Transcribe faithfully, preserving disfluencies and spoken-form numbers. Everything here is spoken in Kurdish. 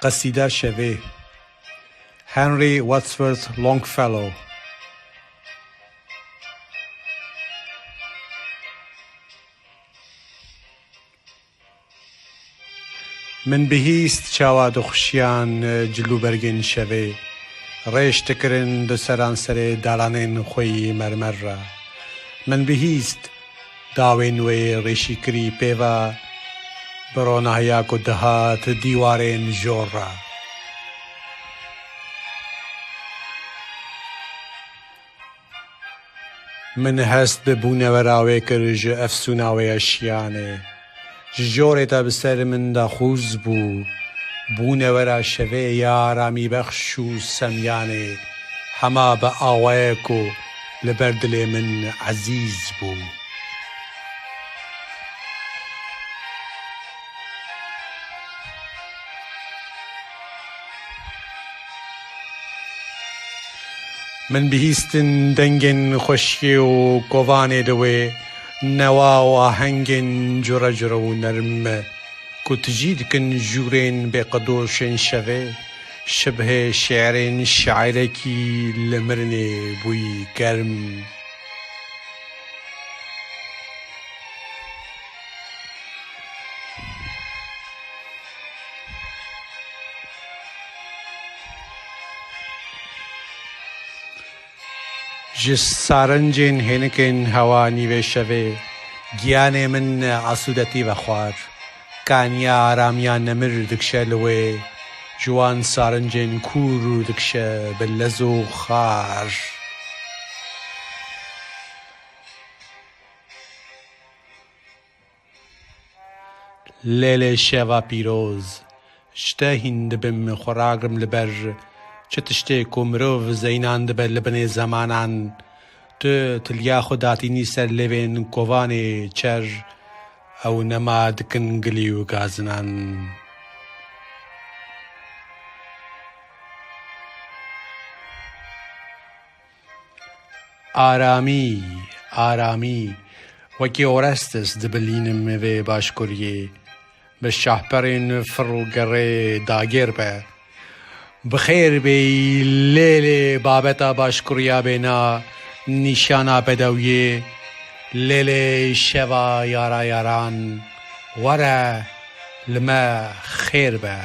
Qesîda şevê. Henry Wadsworth Longfellow. Min bihîst çawa dixuşiyan cil û bergên şevê, rêş dikirin di seranserê dalanên xwe yî mermer re. Min bihîst dawên wê rêşîkirî pê ve bi ronahiya ku dihat dîwarên jor re. Min hest bi bûnewera wê kir ji efsûna wê ya şiyanê. Ji jorê te bi ser min de xûz bû. Bûnewera şevê ya aramîbexş û semyanê hema bi awayek û li ber dilê min ezîz bû. Min bihîstin dengên xweşiyê û kovanê di wê newa û ahengên cure cure û nerm ku tijî dikin jûrên bêqedoşên şevê, şibhê şi'rên şairekî li mirinê bûyî germ. Ji sarincên hênikên hewa nîvê şevê, giyanê min asûdetî vexwar. Kaniya aramiya nemir dikişe li wê, ji wan sarincên kûr dikişe bi lez û xar. Lêlê şeva pîroz, ji te hîn dibim xwe ragrim li ber çi tiştê ku mirov zeynan dibe li binê zemanan. Tu tiliya xwe datînî ser lêvên kovanê çer, ew nema dikin gilî û gazinan. Aramî, aramî, wekî Orestes dibilînim vê başkuriyê. Bi şahperên fir û gerê dagêr be. Bi xêr bêyî lêlê babeta başkuriya bêna nîşana bedewiyê, lêlê şeva yara yaran, were li me xêr be.